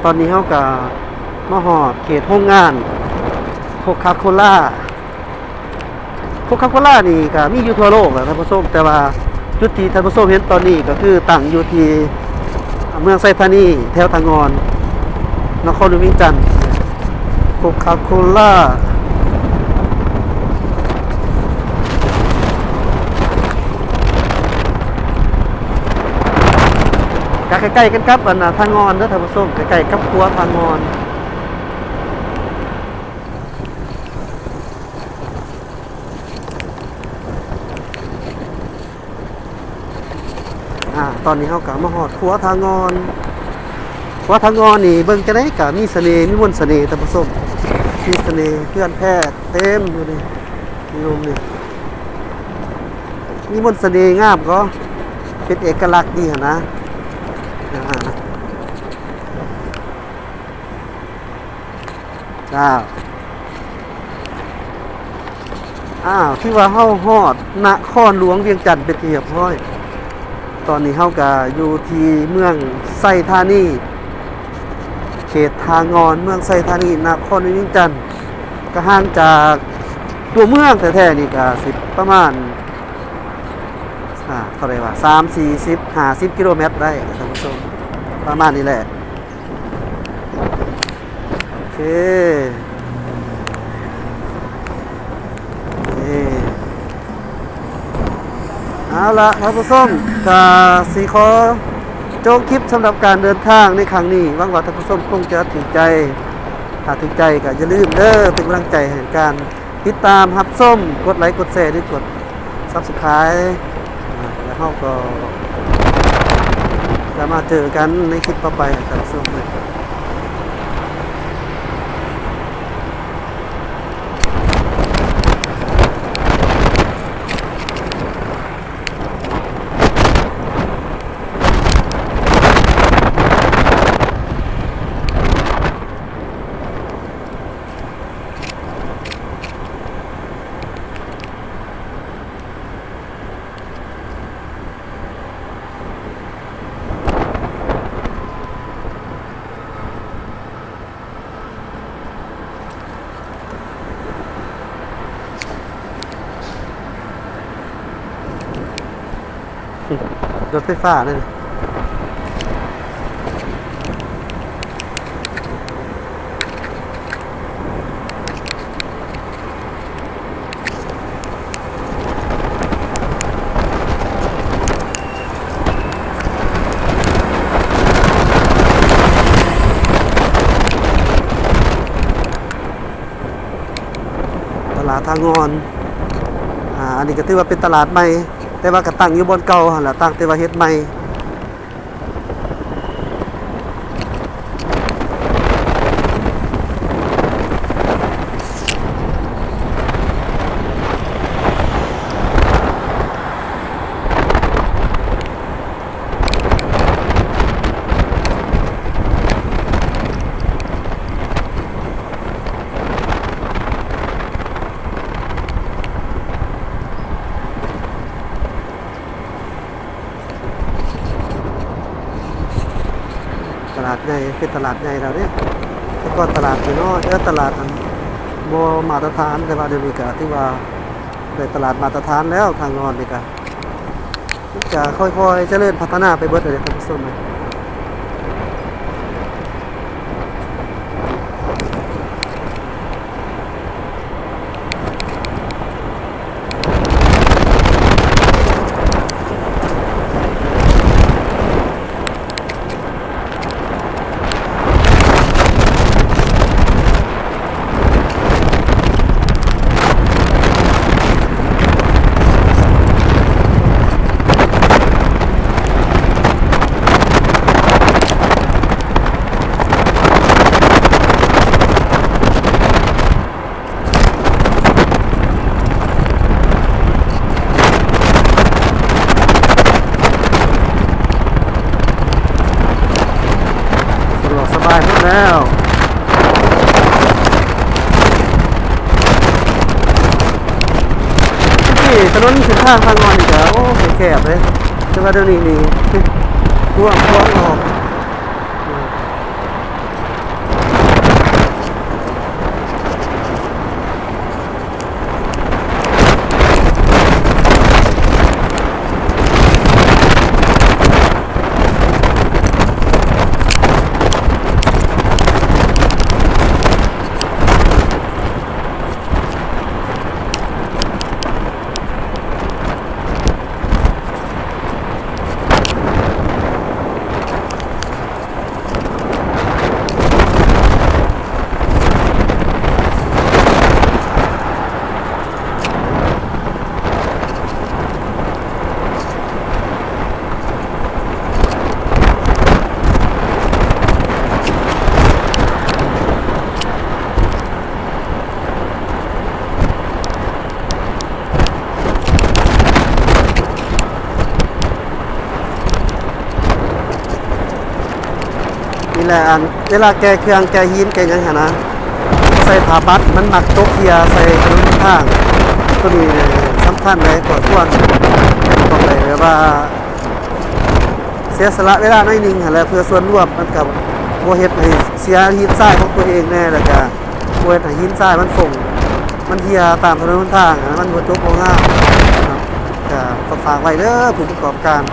ຕອນນີ້ເຮົາກະມາຮອດເຂດໂຮງງານໂຄຄາໂຄລາ. ໂຄຄາໂຄລານີ້ກະມີຢູ່ທົ່ວໂລກແຫຼະທ່ານຜູ້ຊົມ, ແຕ່ວ່າຈຸດທີ່ທ່ານຜູ້ຊົມເຫັນຕອນນີ້ກະຄືຕັ້ງຢູ່ທີ່ເມືອງໄຊທານີ ແຖວທ່າງ່ອນ ນະຄອນຫຼວງວຽງຈັນ. ໂຄຄາໂຄລາ ກະໃກ້ໆກັນກັບອັນນະ ທ່າງ່ອນເດີທ່ານຜູ້ຊົມ, ໃກ້ໆກັບຂົວທ່າງ່ອນ. ອາ ຕອນນີ້ເຮົາກະມາຮອດຂົວທ່າງ່ອນ. ຂົວທ່າງ່ອນນີ້ເບິ່ງຈັ່ງໃດກະມີສະເໜ່ ມີມົນສະເໜ່ທ່ານຜູ້ຊົມ, ມີສະເໜ່. ເຮືອນແພກເຕັມຢູ່ນີ້ ຢູ່ລຸ່ມນີ້ ມີມົນສະເໜ່ງາມ ກໍເປັນເອກະລັກດີຫັ້ນນະ. ອາ ເຈົ້າ ອ້າວ ຖືວ່າເຮົາຮອດນະຄອນຫຼວງວຽງຈັນເປັນທີ່ຮຽບຮ້ອຍ. ຕອນນີ້ເຮົາກະຢູ່ທີ່ເມືອງໄຊທານີ ເຂດທ່າງ່ອນ ເມືອງໄຊທານີ ນະຄອນຫຼວງວຽງຈັນ, ກະຫ່າງຈາກຕົວເມືອງແທ້ໆນີ້ກະຊິປະມານ ອາ ເທົ່າໃດວະ ສາມ ສີ່ສິບ ຫ້າສິບກິໂລແມັດໄດ້ທ່ານຜູ້ຊົມ ປະມານນີ້ແຫຼະ. ໂອເຄ ເອີ ເອົາລະທ່ານຜູ້ຊົມ ກະຊິຂໍຈົບຄລິບສຳລັບການເດີນທາງໃນຄັ້ງນີ້. ຫວັງວ່າທ່ານຜູ້ຊົມຄົງຈະຖືກໃຈ, ຖ້າຖືກໃຈກະຢ່າລືມເດີ ເປັນກຳລັງໃຈໃຫ້ການ ຕິດຕາມຮັບຊົມ, ກົດໄລ ກົດແຊ ຫຼື ກົດ Subscribe ອາ ແລ້ວເຮົາກໍຈະມາເຈີກັນໃນຄລິບຕໍ່ໄປ ທ່ານຜູ້ຊົມເອີຍ. ລົດໄຟຟ້າເລີຍ. ຕະຫຼາດທ່າງ່ອນ ອາ ອັນນີ້ກໍຖືວ່າເປັນຕະຫຼາດໃໝ່ ແຕ່ວ່າກໍຕັ້ງຢູ່ບ່ອນເກົ່າຫັ້ນລະ ຕ່າງແຕ່ວ່າເຮັດໃໝ່. ຕະຫຼາດໃຫຍ່ ເປັນຕະຫຼາດໃຫຍ່ແລ້ວເດ້. ແຕ່ກ່ອນຕະຫຼາດນ້ອຍໆ ເອີ ຕະຫຼາດອັນບໍ່ມາດຕະຖານ, ແຕ່ວ່າດຽວນີ້ກະຖືວ່າໄດ້ຕະຫຼາດມາດຕະຖານແລ້ວ. ທາງນອນນີ້ກະ ກະຄ່ອຍໆຈະເລີນພັດທະນາໄປເບິດເລີຍທ່ານຜູ້ຊົມ. ສະດວກສະບາຍໝົດແລ້ວ. ທີ່ຖະໜົນເສັ້ນທາງທາງນອນນີ້ກະ ໂອ້ ແຄບເລີຍ, ແຕ່ວ່າດຽວນີ້ນີ້ ກວ້າງຂວາງອອກ. ແລະ ອັນເວລາແກ່ເຄື່ອງ ແກ່ຫີນ ແກ່ຫຍັງຫັ້ນນະ ໃສ່ຜ້າບັດ ມັນມັກຕົກເຫື່ອໃສ່ຖະໜົນຫົນທາງ. ໂຕນີ້ສຳຄັນເລີຍ ຄວນ ຄວນຕ້ອງໄດ້ແບບວ່າ ເສຍສະຫຼະເວລາໜ້ອຍໜຶ່ງຫັ້ນແຫຼະ ເພື່ອສ່ວນລວມ. ມັນກໍບໍ່ເຮັດໃຫ້ເສຍຫີນຊາຍຂອງຕົວເອງແດ່ ແລ້ວກໍບໍ່ເຮັດໃຫ້ຫີນຊາຍມັນຟົງ ມັນເຫື່ອຕາມຖະໜົນຫົນທາງຫັ້ນນະ ມັນບໍ່ຈົບບໍ່ງາມເນາະ. ກໍ ກໍຝາກໄວ້ເດີຜູ້ປະກອບການ.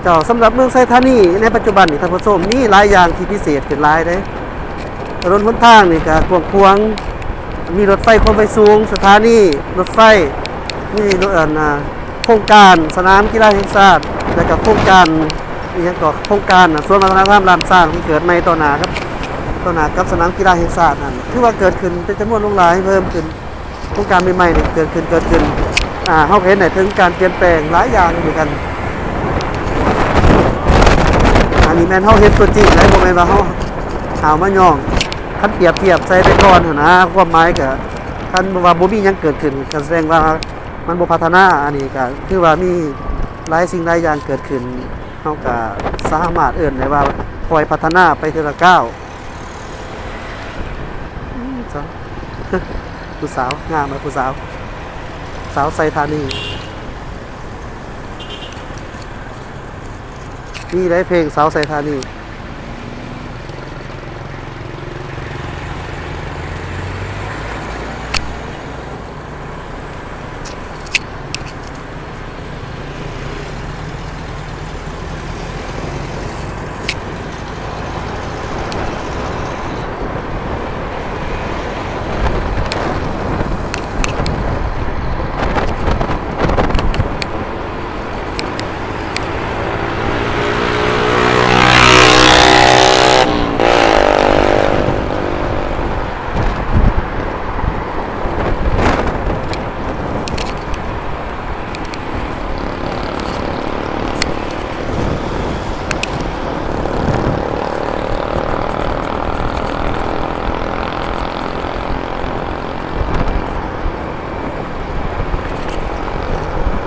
ເຈົ້າ, ສຳລັບເມືອງໄຊທານີໃນປັດຈຸບັນນີ້ ທ່ານຜູ້ຊົມ, ມີຫຼາຍຢ່າງທີ່ພິເສດຂຶ້ນຫຼາຍເດ້. ຖະໜົນຫົນທາງນີ້ກໍກວ້າງຂວາງ, ມີລົດໄຟຄວາມໄວສູງ, ສະຖານີລົດໄຟ, ມີລົດ ອັນ ອ່າ ໂຄງການສະໜາມກິລາແຫ່ງຊາດ ແລ້ວກໍໂຄງການ ອີ່ຫຍັງກໍ ໂຄງການສວນວັດທະນະທຳລ້ານຊ້າງທີ່ເກີດໃໝ່ຕໍ່ໜ້າກັບ ຕໍ່ໜ້າກັບສະໜາມກິລາແຫ່ງຊາດນັ້ນ ຖືວ່າເກີດຂຶ້ນເປັນຈຳນວນຫຼວງຫຼາຍ ເພີ່ມຂຶ້ນ. ໂຄງການໃໝ່ໆນີ້ເກີດຂຶ້ນ ເກີດຂຶ້ນ ອ່າ ເຮົາກໍເຫັນໄດ້ເຖິງການປ່ຽນແປງຫຼາຍຢ່າງຢູ່ຄືກັນ. ອັນນີ້ແມ່ນເຮົາເຫັນຕົວຈິງເດ້ ບໍ່ແມ່ນວ່າເຮົາເອົາມາຍ້ອງ. ຄັນປຽບທຽບໃສ່ແຕ່ກ່ອນຫັ້ນນະ ຄວາມໝາຍກໍ ຄັນວ່າບໍ່ມີຫຍັງເກີດຂຶ້ນ ກໍສະແດງວ່າມັນບໍ່ພັດທະນາ. ອັນນີ້ກໍຖືວ່າມີຫຼາຍສິ່ງຫຼາຍຢ່າງເກີດຂຶ້ນ ເຮົາກໍສາມາດເອີ້ນໄດ້ວ່າຄ່ອຍພັດທະນາໄປເທື່ອລະກ້າວ. ອືມ ຜູ້ສາວງາມ ຜູ້ສາວ ສາວໄຊທານີ. ນີ້ໄດ້ເພງສາວໄຊທານີ.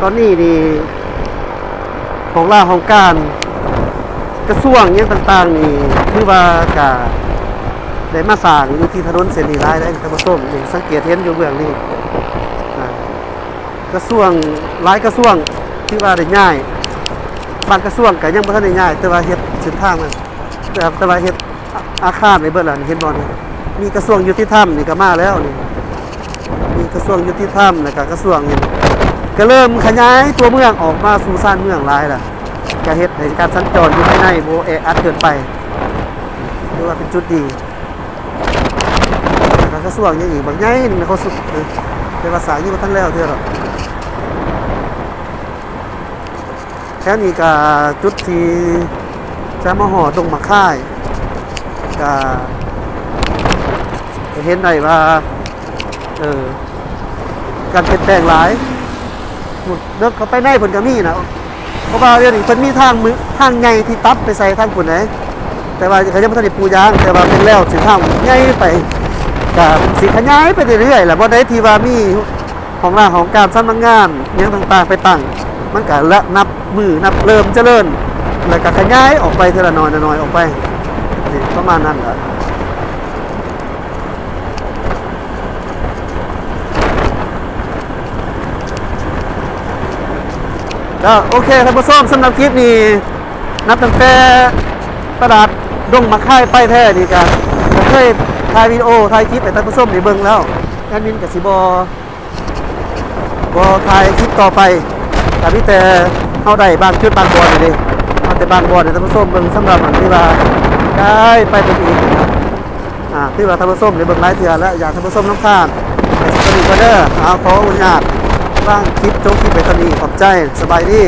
ຕອນນີ້ນີ້ ຂອງລາວ ຂອງການ ກະຊວງຫຍັງຕ່າງໆນີ້ ຖືວ່າກະໄດ້ມາສ້າງຢູ່ທີ່ຖະໜົນເສັ້ນນີ້ຫຼາຍແລ້ວ ທ່ານຜູ້ຊົມ ນີ້ ສັງເກດເຫັນຢູ່ເບື້ອງນີ້ ອ່າ ກະຊວງ ຫຼາຍກະຊວງ ຖືວ່າໄດ້ຍ້າຍ ບາງກະຊວງກະຍັງບໍ່ທັນໄດ້ຍ້າຍ ແຕ່ວ່າເຮັດເສັ້ນທາງ ແຕ່ ແຕ່ວ່າເຮັດ ອາ ອາຄານໄວ້ເບິດແລ້ວນີ້ ເຫັນບໍ່ນີ້? ມີກະຊວງຍຸຕິທຳນີ້ກໍມາແລ້ວນີ້ ມີກະຊວງຍຸຕິທຳ ແລ້ວກໍກະຊວງຫຍັງ ກໍເລີ່ມຂະຫຍາຍຕົວເມືອງອອກມາສູ່ຊານເມືອງຫຼາຍແລ້ວ ກໍເຮັດໃຫ້ການສັນຈອນຢູ່ພາຍໃນບໍ່ແອອັດເກີນໄປ ຖືວ່າເປັນຈຸດດີ. ແລ້ວກໍກະຊວງຫຍັງອີກ ບັກໃຫຍ່ໜຶ່ງນະ ເຂົາສຸດ ແຕ່ວ່າສ້າງຍັງບໍ່ທັນແລ້ວເທື່ອດອກ. ແຖວນີ້ກະຈຸດທີ່ຈະມາຮອດດົງໝາກຄາຍ ກະຈະເຫັນໄດ້ວ່າ ເອີ ການປ່ຽນແປງຫຼາຍ ເລິກເຂົ້າໄປໃນເພິ່ນກະມີນະ ເພາະວ່າດຽວນີ້ເພິ່ນມີທາງມື ທາງໃຫຍ່ທີ່ຕັດໄປໃສ່ທາງພຸ້ນເດ້ ແຕ່ວ່າກະຍັງບໍ່ທັນໄດ້ປູຢາງ ແຕ່ວ່າເປັນແລ້ວເສັ້ນທາງໃຫຍ່ໄປ ກະຊິຂະຫຍາຍໄປເລື້ອຍໆ ແລ້ວບ່ອນໃດທີ່ວ່າມີ ຫ້ອງລາຫ້ອງການສຳນັກງານຫຍັງຕ່າງໆໄປຕັ້ງ ມັນກະລະນັບມື້ນັບເລີ່ມຈະເລີນ ແລ້ວກະຂະຫຍາຍອອກໄປເທື່ອລະໜ້ອຍລະໜ້ອຍອອກໄປ ປະມານນັ້ນລະ. ກໍໂອເຄທ່ານຜູ້ຊົມ, ສຳລັບຄລິບນີ້ ນັບຕັ້ງແຕ່ຕະຫຼາດດົງໝາກຄາຍໄປແທ້ນີ້ ກໍ ກໍເຄີຍຖ່າຍວິດີໂອ ຖ່າຍຄລິບໃຫ້ທ່ານຜູ້ຊົມໄດ້ເບິ່ງແລ້ວ. ແອດມິນກໍຊິບໍ່ ບໍ່ຖ່າຍຄລິບຕໍ່ໄປ, ກໍມີແຕ່ເຮົາໄດ້ບາງຈຸດບາງບ່ອນນີ້ເດ້, ເອົາແຕ່ບາງບ່ອນໃຫ້ທ່ານຜູ້ຊົມເບິ່ງ. ສຳລັບອັນທີ່ວ່າໄດ້ໄປເບິ່ງອີກ ອ່າ ຖືວ່າທ່ານຜູ້ຊົມໄດ້ເບິ່ງຫຼາຍເທື່ອແລ້ວ, ຢາກໃຫ້ທ່ານຜູ້ຊົມນຳທາງ ກໍຊິຕົວນີ້ກ່ອນເດີ. ເອົາ ຂໍອະນຸຍາດວາງຄລິບ ຈົບຄລິບໄວ້ເທົ່ານີ້. ຂອບໃຈ, ສະບາຍດີ.